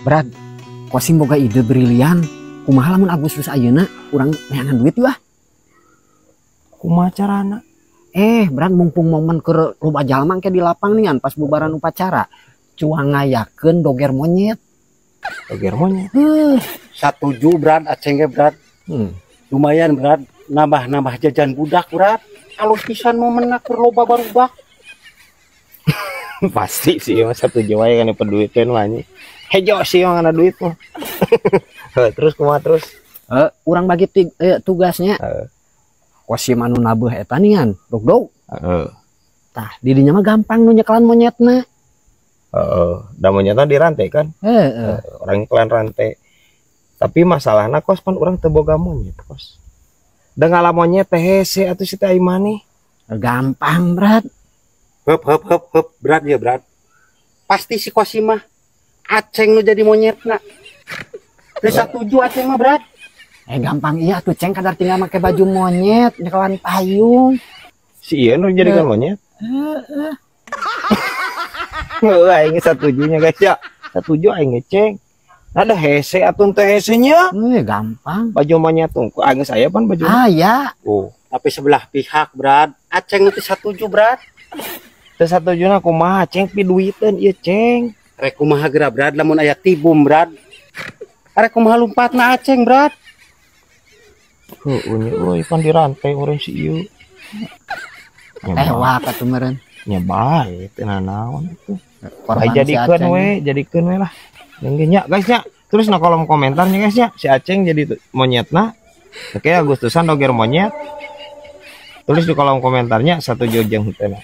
Brad, Kosim boga ide brilian. Kumaha lamun Agustus ayeuna urang neangan duit yeuh ah. Kumaha carana? Brad, mumpung momen keur loba jalma engke di lapang nih pas bubaran upacara. Cuang ngayakeun doger monyet. Doger monyet. Satuju Brad, aceng ge Brad. Lumayan Brad, nambah-nambah jajan budak Brad. Alus pisan momenna keur loba barubak. Pasti sih mah satuju wae kana peduiteun mah anjing. Hejo sih mah kana duit mah. Terus kumaha terus? Urang bagi tugasnya. Kosim anu nabeuh eta nian, dog-dog. Tah, didinya mah gampang nu nyekelan monyetna. Heeh, da monyetna dirantai kan? Heeh. Orang nyekelan rantai. Tapi masalahna kos pan urang teu boga monyet kos. Da ngala monyet teh hese atuh si teh ai maneh. Gampang, Brad. Heup heup heup heup, Brad ya Brad. Pasti si Kosim mah aceng nu jadi monyetna. Teu satuju aceng mah, Brad. Gampang iya tuh ceng kadar tinggal make baju monyet nyekelan payung. Si ieu nu jadikan monyet. Heeh. Heuh aing satujunya guys ya. Satuju aing ceng. Ada hese atuh teh hesenya. Gampang. Baju monyet tungku aing saya pan baju. Ah ya. Oh, tapi sebelah pihak Brad, aceng teu satuju Brad. Teu satujuna kumaha ceng piduiteun ieu ceng. Rek kumaha geura Brad lamun aya tibum Brad. Arek kumaha lumpatna aceng Brad. Heueuh nya euy pan dirantai urang si ieu. Teh wak atuh meureun. Nya bae teu nanaon atuh. Korban jadikeun we, jadikeun we lah. Yang nya guys nya. Terus na kolom komentarnya guys nya, si Aceng jadi monyetna. Oke, Agustusan doger monyet. Tulis di kolom komentarnya satuju jeung henteu.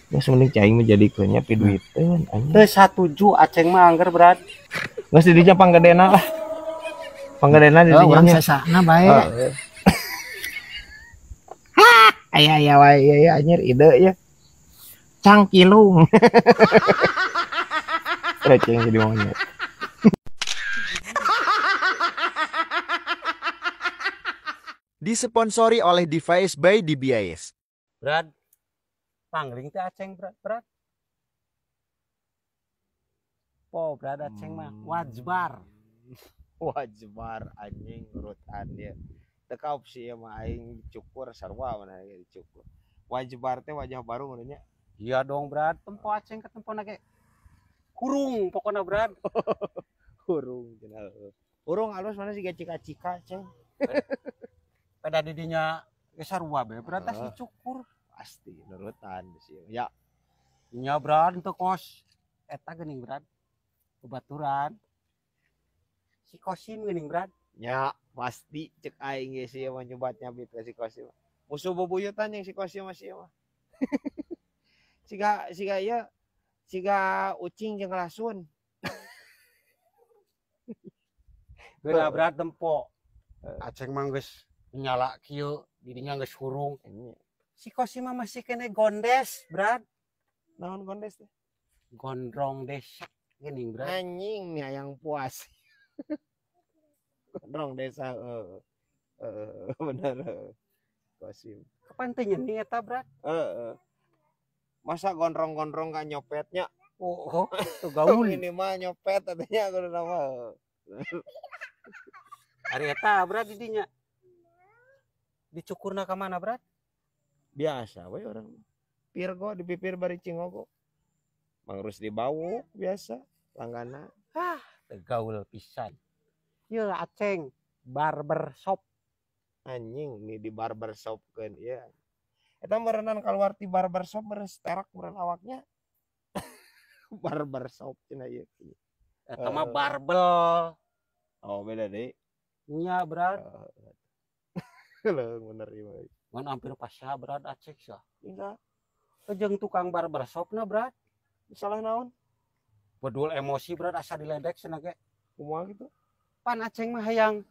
Geus mending cai mah jadikeun nya piduiteun anjing. Teu satuju Aceng mah angger Brad. Geus di dinya panggedena lah. Panggedena di dinya. Urang sesahna bae. Hah, aya aya wae ya anjir ide ya. Cangkilung. Aceng jadi monyet. Disponsori oleh Device by DBIS. Brad, pangling teh aceng Brad, Brad. Po Brad aceng mah wajbar. Wajbar anjing urutan dia. Teu opsi ieu mah aing dicukur sarua mana dicukur. Wajbar teh wajah baru mana nya? Iya dong Brad, tempo aceng ke tempo ge. Hurung pokona Brad. Hurung cenah. Hurung alus mana siga cika-cika ceng. Pada didinya geus sarua bae Brad tas dicukur. Pasti nurutan sih. Ya. Nya Brad teu kos eta geuning Brad. Bebaturan. Si Kosim geuning Brad. Ya, pasti cek aing ge sih mah nyobat nyabit ka si Kosim. Musuh bubuyutan yang si Kosim mah sih mah. Siga siga ieu siga ucing jeung lasun. Geura Brad tempo. Aceng mah geus nyala kieu, didinya geus hurung. Si Kosim mah masih kene gondes, Brad. Naon gondes teh? Gondrong desa geuning, Brad. Anjing nih hayang puas. Gondrong desa bener. Kosim. Kapan teh nyeuni eta, Brad? Heeh. Masa gondrong-gondrong gak nyopetnya? Oh, tuh gaul. Ini mah nyopet artinya kudu nama. Ari eta, Brad didinya. Dicukurna ka mana, Brad? Biasa we orang. Pirgo di pipir bari cingogo. Mangrus di bau biasa langganan. Ah, teu gaul pisan. Ieu aceng barber shop. Anjing nih di barber shop keun ieu. Eta meureunan kaluar ti barber shop meureun sterak meureun awaknya. Barber shop cenah ieu. Eta mah barbel. Oh, beda deui. Nya, Brad. Leung bener ieu mah. Ngan hampir pasah Brad acek sah. Enggak. Jeung tukang barber shopna Brad. Salah naon? Bedul emosi Brad asa diledek cenah ge. Kumaha gitu? Pan aceng mah hayang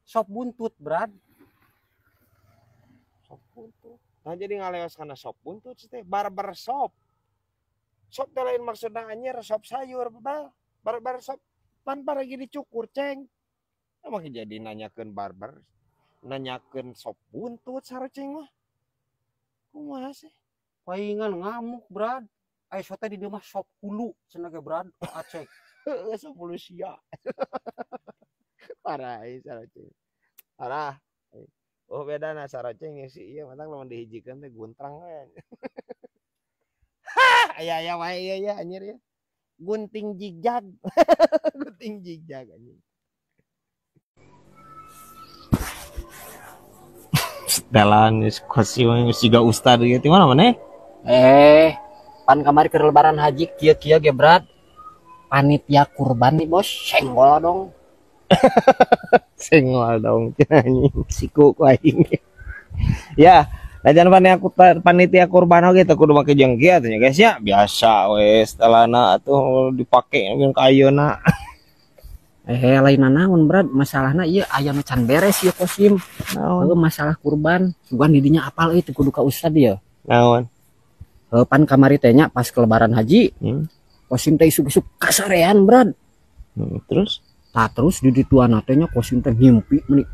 sop buntut Brad. Sop buntut. Nah jadi ngaleos kana sop buntut sih teh barber shop. Sop teh lain maksudna anjir sop sayur bal. Barber shop pan paragi dicukur ceng. Nah, make jadi nanyakeun barber, nanyakeun sop buntut saroceng mah. Kumaha sih? Paingan ngamuk Brad. Aya sote di dieu mah sop hulu cenah ge Brad acek. Heeh 10 sia. Parah ieu saroceng. Parah. Oh beda na saroceng jeung si ieu matang lamun dihijikeun teh guntrang we. Hah, aya-aya wae ieu ya anjir ya. Gunting jigjag. Gunting jigjag anjing. Setelan kosim juga ustad ieu ti mana maneh? Pan kamari keur lebaran haji kieu-kieu ge berat. Panitia kurban nih bos, senggol dong. Senggol dong anjing siku ku aing. Ya, lajan panitia kurban oge teu kudu make jeung kieu atuh nya guys ya. Biasa we setelana atuh dipake jeung ka ayeuna. Lain naon berat masalahna ieu aya nu can beres ieu Kosim. Naon masalah kurban, sugan di dinya apal euy teu kudu ka ustad ieu. Naon? Pan kamari teh nya pas ke lebaran haji. Kosim teh isuk-isuk kasarean berat. Terus? Tah terus di dituana teh nya Kosim teh ngimpi meuni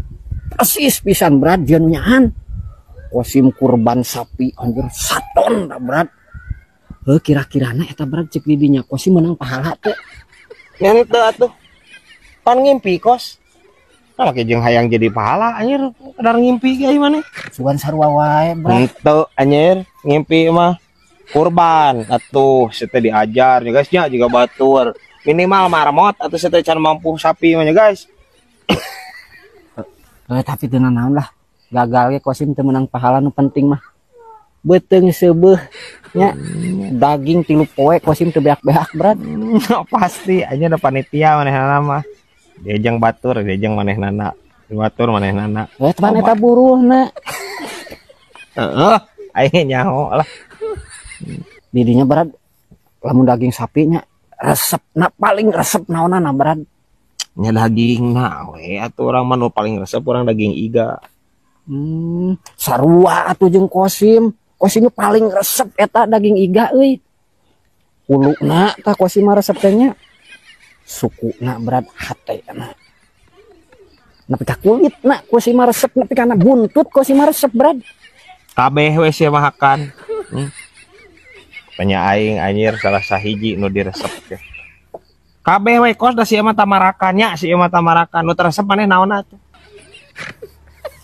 persis pisan berat jeung nyaan. Kosim kurban sapi anjir saton da berat. Heuh kira-kirana eta berat cek di dinya Kosim menang pahala teh. Nya teu atuh. Pan ngimpi kos. Nah make jeung hayang jadi pahala anjir kadar ngimpi ge maneh. Sugan sarua wae berat. Henteu anjir ngimpi mah kurban atuh sete diajar ya guys nya juga batur. Minimal marmot atau sete can mampu sapi mah ya guys. Tapi teu nanaon lah. Gagal ge Kosim teu menang pahala nu penting mah. Beuteung seubeuh nya daging 3 poe Kosim teu beak-beak berat. Pasti anjir ada panitia manehna mah. Diajang batur, diajang manehnana. Batur manehnana. Teman eta buruhna. Heeh, aing nyaho lah. Didinya berat lamun daging sapinya resepna paling resep naonana berat. Nya dagingna we atuh urang mah nu paling resep urang daging iga. Sarua atuh jeung Kosim. Kosim paling resep eta daging iga euy. Huluna tah Kosim mah resep teh nya. Sukuna berat hatena. Nepi ka kulitna Kosim mah resep nepi kana buntut Kosim mah resep berat. Kabeh we sia mah hakan. Panya aing anjir salah sahiji nu diresep teh. Kabeh we kos da sia mah tamarakan nya, sia mah tamarakan nu teresep maneh naon atuh.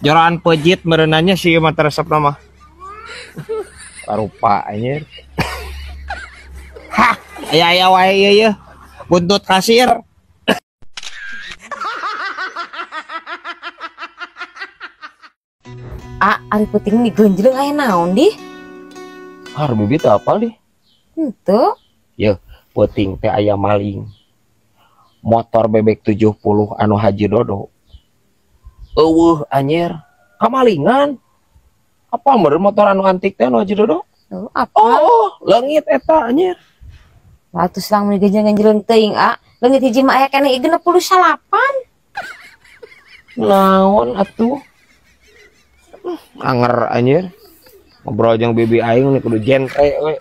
Joroan pejit meureunanya sia mah teresep mah. Parupa anjir. Hah, aya-aya wae ieu yeuh. Buntut kasir. Ari peuting digeunjleung aya naon dih? Har bibi teh apal dih? Henteu. Yeuh, peuting teh aya maling. Motor bebek 70 anu Haji Dodo. Eueuh anjir, kamalingan. Apa meureun motor anu antik teh anu Haji Dodo? Apa? Oh, leungit eta anjir. Atuh lamun digeunjleung teuing, leungit hiji mah aya keneh 68. Naon atuh? Anger anjir. Ngobrol jeung bibi aing nih kudu jentre we.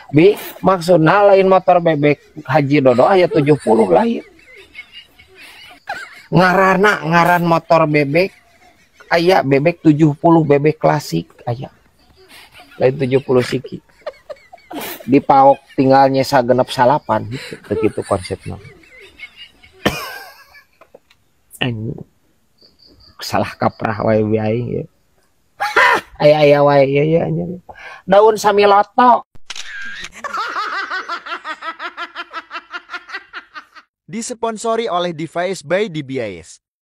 Bi, maksudna lain motor bebek Haji Dodo aya 70 lain. Ngaranna ngaran motor bebek aya bebek 70 bebek klasik aya. Lain 70 siki. Dipaok tinggal nyesa genep salapan gitu, begitu konsepnya. Anjing. Salah kaprah wae bi aing ya. Aya-aya wae ieu ya anjir. Daun samiloto. Disponsori oleh Device by DBIS.